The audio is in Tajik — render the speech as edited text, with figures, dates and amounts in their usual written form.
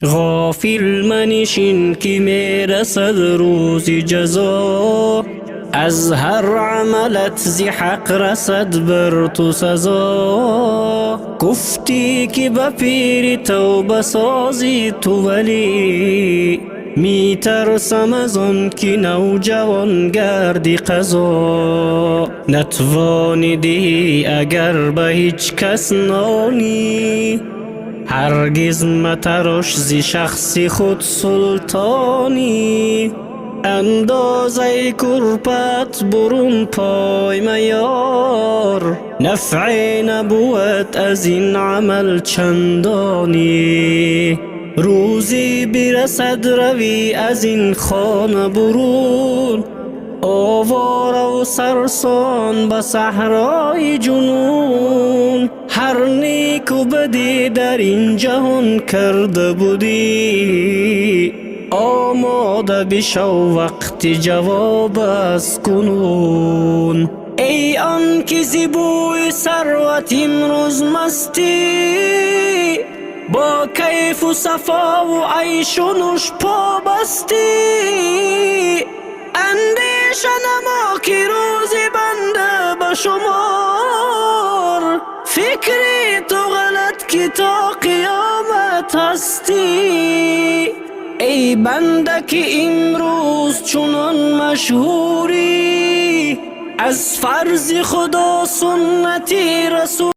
Ғофил манишин, ки мерасад рӯзи ҷазо, аз ҳар амалат зи ҳақ расад бар ту сазо. Гуфтӣ, ки ба пирӣ тавба созӣ ту, вале метарсам аз он ки навҷавон гардӣ қазо. Натвонӣ диҳӣ агар ба ҳеҷ кас нонӣ, ҳаргиз матарош зи шахси худ султонӣ. Андозаи курпат бурун пой маёр, нафъе набуд аз ин амал чандонӣ. Рӯзе бирасад, равӣ аз ин хона бурун, овора сарсон ба саҳрои ҷунун. Ҳар неку бадӣ дар ин ҷаҳон карда будӣ, омода бишав, вақти ҷавоб аст кунун. Эй он ки зи бӯи сарват имрӯз мастӣ, бо кайфу сафову айшу нӯш побастӣ, андеша намо, ки рӯзи банда ба шумор. Фикри ту ғалат, ки то қиёмат ҳастӣ. Эй банда, ки имрӯз чунон машҳурӣ, аз фарзи Худо, суннати расул.